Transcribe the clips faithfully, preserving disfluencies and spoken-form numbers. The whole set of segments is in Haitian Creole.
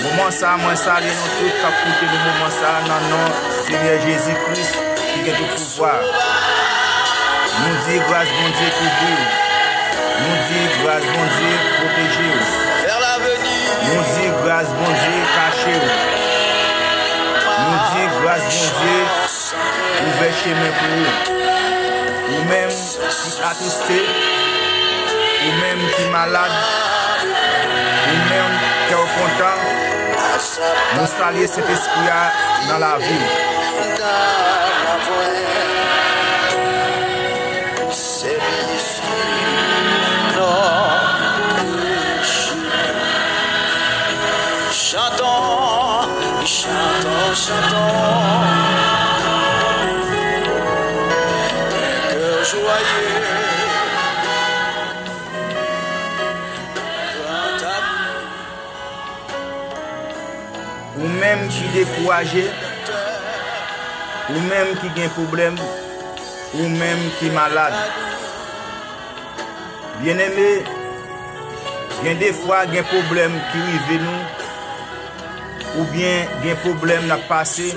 Moman sa a, mwen salye nou tout k ap koute nou moman sa a nan non Senyè Jezi Kris ki gen tout pouvwa. Nou di gras Bondye kouvri w. Nou di gras Bondye pwoteje w. Nou di gras Bondye kache w. Nou di gras Bondye ouvè chemen pou ou. Ou menm ki atriste, ou menm ki malad, ou menm kè w kontan, nou salye Sentespri a nan lavi w. Chantons, chantons, chantons. Un cœur joyeux, grand amour. Ou menm ki dekouraje, ou menm ki gen pwoblèm, ou menm ki malad. Byeneme, gen defwa gen pwoblèm ki rive nou, oubyen gen pwoblèm n ap pase.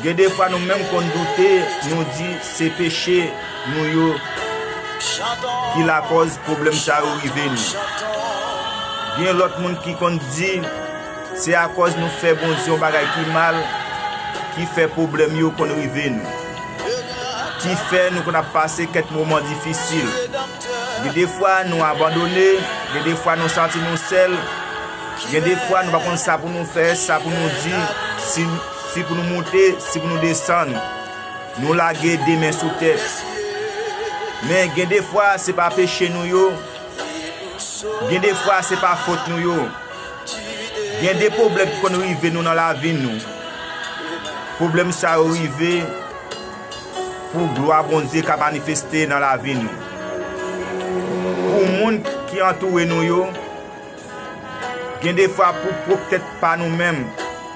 Gen defwa nou menm konn doute, nou di se peche nou yo ki lakòz pwoblèm sa yo rive nou. Gen lòt moun ki konn di se akòz nou fè Bondye yon bagay ki mal ki fè pwoblèm yo konn rive nou, ki fè nou konn ap pase kèk moman difisil. Gen defwa nou abandone, gen defwa nou santi nou sèl, gen defwa nou pa konn sa pou nou fè, sa pou nou di, si, si pou nou moute, si pou nou desann. Nou lage de men sou tèt. Men gen defwa se pa peche nou yo, gen defwa se pa fòt nou yo. Gen de pwoblèm ki konn rive nou nan lavi nou. Pwoblèm sa yo rive pou glwa Bondye ka manifeste nan lavi nou. Pou moun ki antoure nou yo, gen defwa pou pwòp tèt pa nou menm,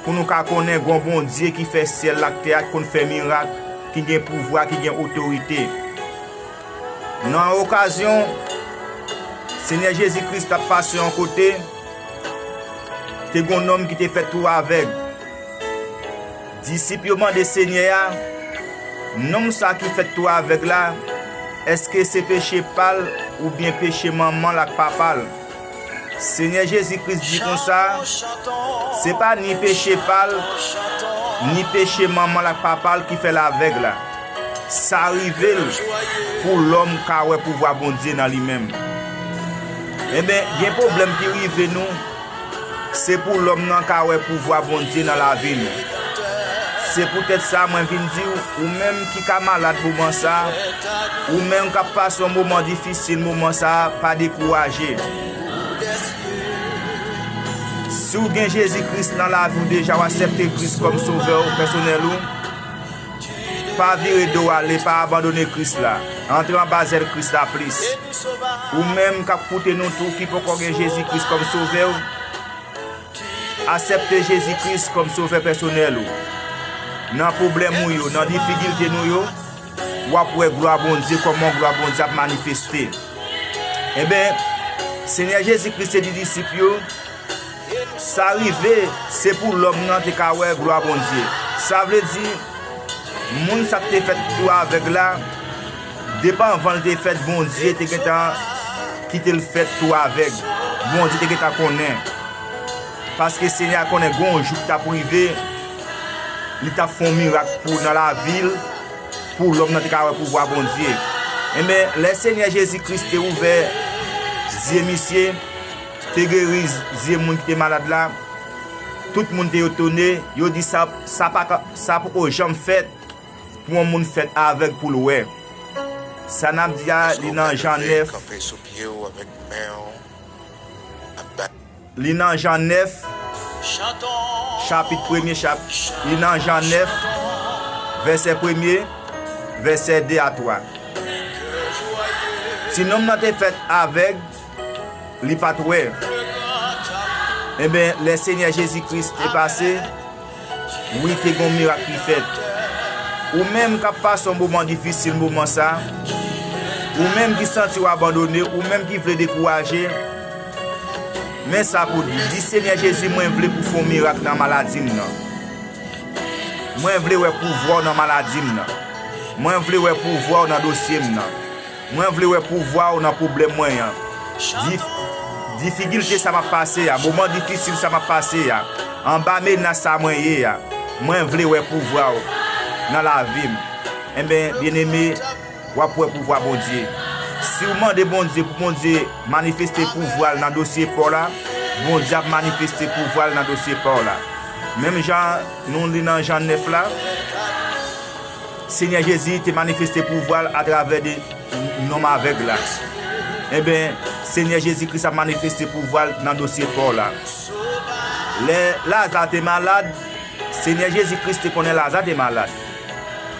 pou nou ka konnen gon Bondye ki fè syèl la ak tè a, ki konn fè mirak, ki gen pouvwa, ki gen otorite. Nan yon okazyon, Senyè Jezi Kris t ap pase yon kote, te gen yon nonm ki te fèt tou avèg. Disip yo mande Senyè a, nonm sa ki fèt tou avèg la, èske se peche pa l oubyen peche manman l ak papa l? Senyè Jezi Kris di konsa, se pa ni peche pa l, ni peche manman l ak papa l ki fè l avèg la. Sa rive l pou lòm ka wè pouvwa Bondye nan li menm. Enben, gen pwoblèm ki rive nou, se pou lòm nan ka wè pouvwa Bondye nan lavi nou. Se poutèt sa mwen vin di w, ou menm ki ka malad moman sa, ou menm k ap pase yon moman difisil moman sa, pa dekouraje. Si w gen Jezi Kris nan lavi w deja, w aksepte Kris kòm sovè w pèsonèl ou, pa vire do w ale, pa abandone Kris la. Antre anba zèl Kris la plis. Ou menm k ap koute nou tou ki poko gen Jezi Kris kòm sovè w, aksepte Jezi Kris kòm sovè pèsonèl ou. Nan pwoblèm ou yo, nan difikilte nou yo, w ap wè glwa Bondye, kòman glwa Bondye ap manifeste. Enben, Senyè Jezi Kris te di disip yo, sa rive, se pou lòm nan te ka wè glwa Bondye. Sa vle di, moun sa k te fèt tou avèg la, depi anvan l te fèt, Bondye te gentan kite l fèt tou avèg. Bondye te gentan konnen. Paske Senyè a konnen gon jou ki t ap rive, li t ap fè yon mirak pou nan lavi l, pou lòm nan te ka wè pouvwa Bondye. Enben, lè Senyè Jezi Kris te ouvè zye misye, te geri zye moun ki te malad la, tout moun te etone, yo di sa, sa pa ka, sa poko janm fèt pou yon moun fèt avèg pou l wè. Sa n ap di a, li nan Jan nèf. Li nan Jan nèf, chapit premye, chap, li nan Jan nèf, vèsè premye, vèsè de a twa. Ti nonm nan te fèt avèg, li pa t wè. Enben, lè Senyè Jezi Kris te pase, wi, te gon mirak ki fèt. Ou menm k ap pase yon moman difisil moman sa, ou menm ki santi w abandone, ou menm ki vle dekouraje, Men sa pou di, di, Senyè Jezi, mwen vle pou fè yon mirak nan maladi m nan. Mwen vle wè pouvwa w nan maladi m nan. Mwen vle wè pouvwa w nan dosye m nan. Mwen vle wè pouvwa w nan pwoblèm mwen an. Dif-, difikilte sa m ap pase a, moman difisil sa m ap pase a, anba menas sa mwen ye a, mwen vle wè pouvwa w nan lavi m. Enben, byeneme, w ap wè pouvwa Bondye. Si w mande Bondye pou Bondye manifeste pouvwa l nan dosye pa w la, Bondye ap manifeste pouvwa l nan dosye pa w la. Menm jan nou li nan Jan nèf la, Senyè Jezi te manifeste pouvwa l atravè de nonm avèg la. Enben, Senyè Jezi Kris ap manifeste pouvwa l nan dosye pa w la. Lè Laza te malad, Senyè Jezi Kris te konnen Laza te malad.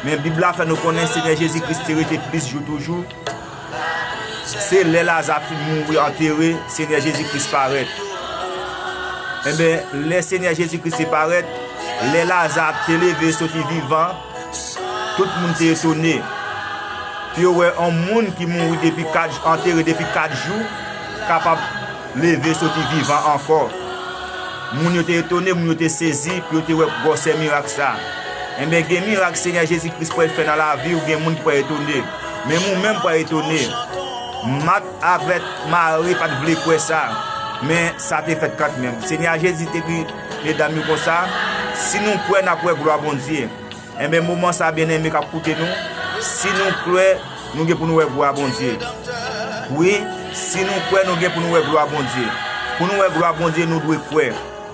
Men Bib la fè nou konnen Senyè Jezi Kris te rete plis jou toujou. Se lè Laza fin mouri antere, Senyè Jezi Kris parèt. Enben, lè Senyè Jezi Kris te parèt, lè Laza te leve soti vivan, tout moun te etone pou yo wè yon moun ki mouri depi kat, antere depi kat jou, kapab leve soti vivan ankò. Moun yo te etone, moun yo te sezi pou yo te wè gwosè mirak sa. Enben, gen mirak Senyè Jezi Kris pral fè nan lavi w, gen moun ki pral etone. Menm ou menm pral etone. Mat avèk Mari pa t vle kwè sa, men sa te fèt kanmenm. Senyè Jezi te di medam yo konsa, si nou kwè, n ap wè glwa Bondye. Enben, moman sa, byeneme k ap koute nou, si nou kwè, nou gen pou nou wè glwa Bondye. Wi, si nou kwè, nou gen pou nou wè glwa Bondye. Pou nou wè glwa Bondye, nou dwe kwè.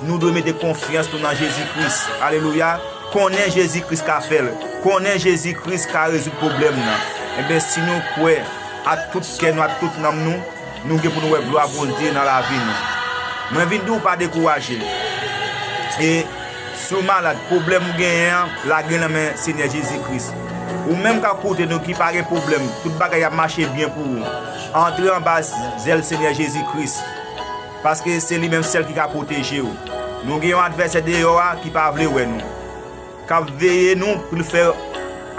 Nou dwe mete konfyans nou nan Jezi Kris. Alelouya! Konnen Jezi Kris ka fè l. Konnen Jezi Kris ka rezoud pwoblèm nan. Enben, si nou kwè ak tout kè nou, ak tout nanm nou, nou gen pou nou wè glwa Bondye nan lavi nou. Mwen vin di w pa dekouraje. E si w malad, pwoblèm ou genyen an, lage l nan men Senyè Jezi Kris. Ou menm k ap koute nou ki pa gen pwoblèm, tout bagay ap mache byen pou ou. Antre anba zèl Senyè Jezi Kris. Paske se li menm sèl ki ka pwoteje w. Nou gen yon advèsè deyò a ki pa vle wè nou, k ap veye nou pou l fè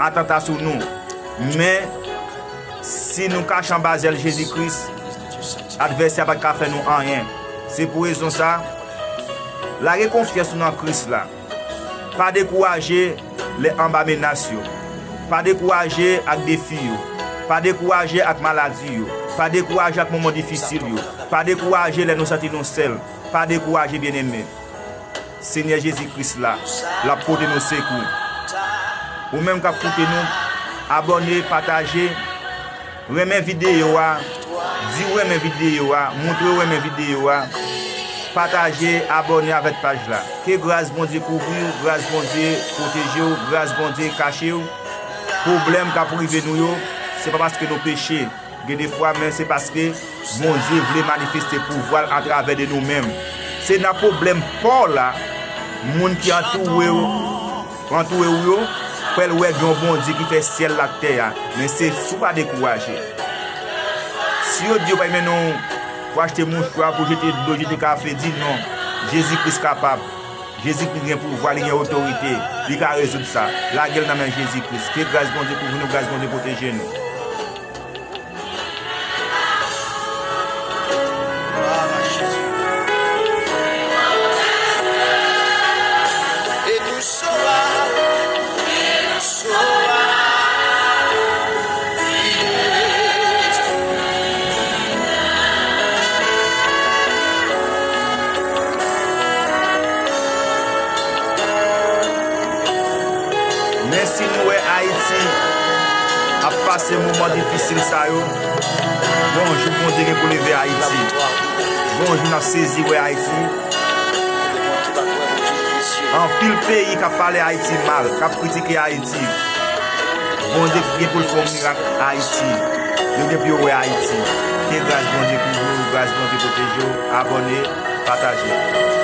atanta sou nou. Men, si nou kache anba zèl Jezi Kris, advèsè a pa t ka fè nou anyen. Se pou rezon sa, lage konfyans nou nan Kris la. Pa dekouraje lè anba menas yo. Pa dekouraje ak defi yo. Pa dekouraje ak maladi yo. Pa dekouraje ak moman difisil yo. Pa dekouraje lè nou santi nou sèl. Pa dekouraje, byeneme. Senyè Jezi Kris la, l ap pote nou sekou. Ou menm k ap koute nou, abòne, pataje, renmen videyo a, di w renmen videyo a, montre w renmen videyo a, pataje, abòne avèk paj la. Ke gras Bondye kouvri w, gras Bondye pwoteje w, gras Bondye kache w. Pwoblèm k ap rive nou yo, se pa paske nou peche. Gen de fwa, men se paske Bondye vle manifeste pouvwa l atravè de nou menm. Se nan pwoblèm pa w la, moun ki antoure w, antoure w yo, pral wè gen yon Bondye ki fè syèl la ak tè a. Men se si w pa dekouraje. Si yo di yo pa mennen w pou achte mouchwa, pou jete dlo, jete kafe, di non. Jezi Kris kapab. Jezi Kris gen pouvwa, li gen otorite. Li ka rezoud sa. Lage l nan men Jezi Kris. Ke gras Bondye kouvri nou, gras Bondye pwoteje nou. Men si nou wè Ayiti ap pase moman difisil sa yo, gon jou Bondye gen pou leve Ayiti. Gon jou n ap sezi wè Ayiti. Anpil peyi k ap pale Ayiti mal, k ap kritike Ayiti. Bondye gen pou l fè yon mirak Ayiti. Yo gen pou yo wè Ayiti. Ke gras Bondye kouvri w, gras Bondye pwoteje w. Abòne, pataje.